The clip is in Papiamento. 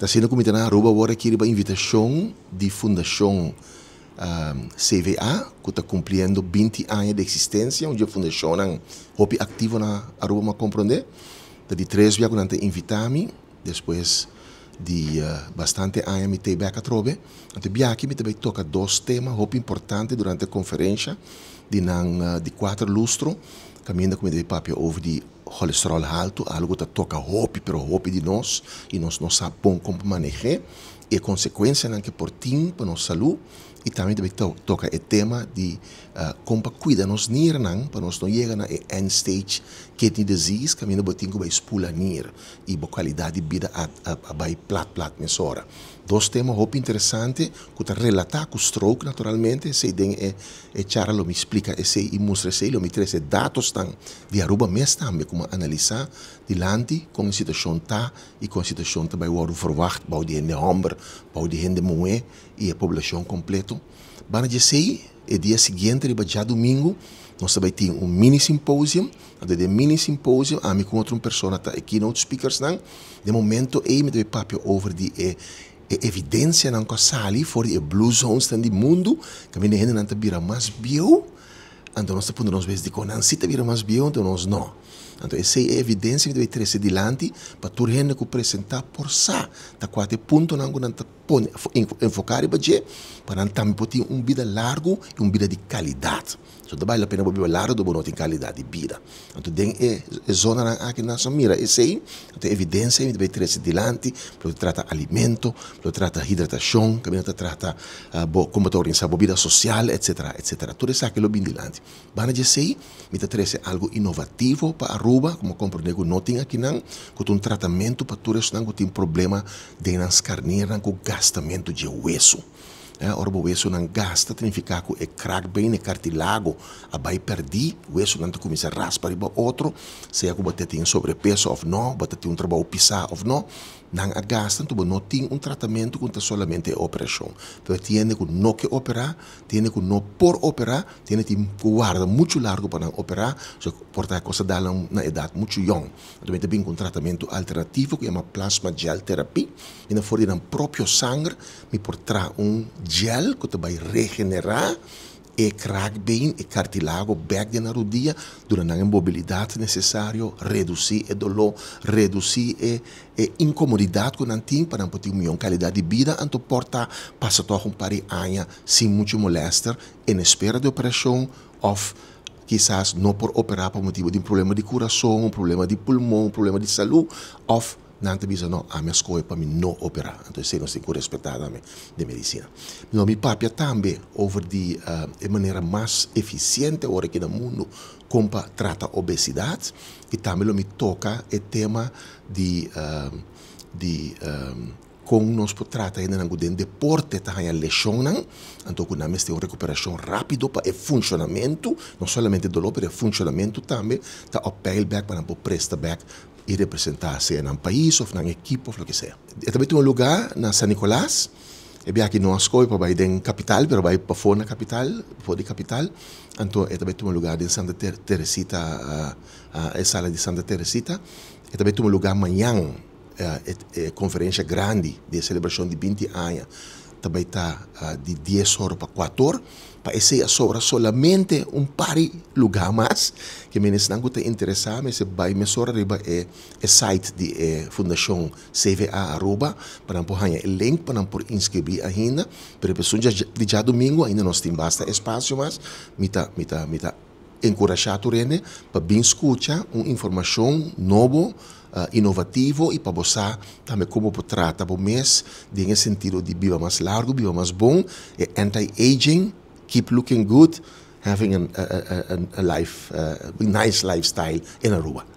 Ta asina ku mi ta na Aruba awor aki riba invitashon di Fundashon CVA ku ta kumpliendo 20 aña di eksistensia, un di e fundashonnan hopi aktivo na Aruba mi a komprondé. Ta di tres bia ku nan ta invitá mi despues di bastante aña mi ta bek atrobe. Anto e bia aki mi ta bai toka dos tema hopi importante durante e konferensha di nan di kuater lustro kaminda ku mi ta bai papia over di Cholesterol haltu, algu ku ta toka hopi pero hopi di nos i nos no sa bon kon pa maneh'é i e konsekuensianan ke por tin pa nos salú. I tambe ta bai toka e tema di kon pa kuida nos nirnan pa nos no yega na e end stage kidney disease kaminda bo tin ku bai spula nir i bo kalidat di bida a bai plat plat mesora. Dos tema hopi interesante ku ta relatá ku stroke naturalmente, esei den e E charla lo mi splika esei i mustra esei, lo mi trese datosnan di Aruba mes tambe ku mi a analisá dilanti kon e situashon ta i kon e situashon ta bai wòrdu verwagt bou di hende hòmber, bou di hende muhé i e poblashon kompleto. Banda di esei, e dia siguiente riba djadumingu nos ta bai tin un mini symposium, anto den e mini symposium ami ku otro un persona ta e keynote speakersnan. Den momento ei mi ta bai papia over di e E evidensianan ku a sali for di e blue zonesnan di mundu, kaminda e hendenan ta bira mas bieu, anto nos ta puntra nos mes dikon nan si ta bira mas bieu anto nos no. Anto esei e evidensia ku ta bai trese dilanti pa tur hende ku presentá por sa ta kua ta e puntonan ku nan ta pone enfoká riba dje pa nan tambe por tin un bida largu i un bida di kalidat. So ta bale la pena bo biba largu do bo no tin kalidat di bida. Anto den e zonanan aki nan sa mira esei, anto e evidensia mi ta bay trese dilanti, lo ta trata alimento, lo ta trata hidratashon, kaminda ta trata bo kon bo ta organisa bo bida sosial etsetera etsetera. Tur esaki lo bin dilanti. Banda di esei mi ta trese algu inovativo pa Aruba, ku mi a komprende ku no tin akinan, ku ta un tratamentu pa tur esnan ku tin problema den nan skarnirnan ku gastamentu dje wesu. Ora bo wesunan gasta ta nifiká ku e kraakbeen, e kartilago, a bai pèrdí. Wesunan ta kuminsá raspa riba otro, sea ku bo ta tin sobrepeso òf nò, bo ta tin un trabou pisá òf nò. Nan a gasta, anto bo no tin un tratamentu ku ta solamente e operashon. Pero tin hende ku no ke operá, tin hende ku no por operá, tin hende tin ku warda muchu largu pa nan operá, so por ta e kos ta dal nan na edat muchu yòn. Anto mi ta bin ku un tratamentu alternativo ku yama plasma gel therapie, i nan for di nan propio sanger Mi por traha un gel ku ta bai regenerá e kraakbeen, e kartilago bèk den nan rudia, duna nan e mobilidat nesesario, redusí e doló, redusí e e inkomodidat ku nan tin pa nan por tin un mihó kalidat di bida, anto por ta pasa tòg un par di aña sin muchu molèster en espera di operashon òf kisas no por operá pa motibu di un problema di kurason, un problema di pulmon, un problema di salú òf Nan ta bisa, No, ami a skohe pa mi no operá. Anto esei nos tin ku respetá tambe den medisina. No, mi papia tambe over di e manera mas efisiente ora aki na mundu kon pa trata obesidat i tambe lo mi toka e tema di di kon nos por trata hendenan ku den deporte ta haña leshonnan, anto ku nan mester un rekuperashon rápido pa e funshonamentu, no solamente doló pero e funshonamentu tambe ta op peil bèk pa nan por presta bèk i representá sea nan pais òf nan ekipo òf loke sea. E ta bai tuma lugá na San Nicolas. E biaha aki no a skohe pa bai den kapital, pero bai pafó na kapital, pafó di kapital. Anto e ta bai tuma lugá den Santa Teresita, e sala di Santa Teresita. E ta bai tuma lugá mañan, e konferensha grandi di e selebrashon di 20 aña ta bai ta di dies ora pa kuator. Pa esei a sobra solamente un par di lugá mas. Ke menesnan ku ta interesá mester bai mesora riba e e site di e Fundashon CVA Aruba pa nan por haña e link pa nan por inskribí ainda. Pero e esun di djadumingu ainda nos tin basta espasio mas. Mi ta mi ta mi ta enkurashá tur hende pa bin skucha un informashon nobo, inovativo i pa bo sa tambe kon bo por trata bo mes den e sentido di biba mas largu, biba mas bon, e anti-aging, keep looking good, having a life, a nice lifestyle in Aruba.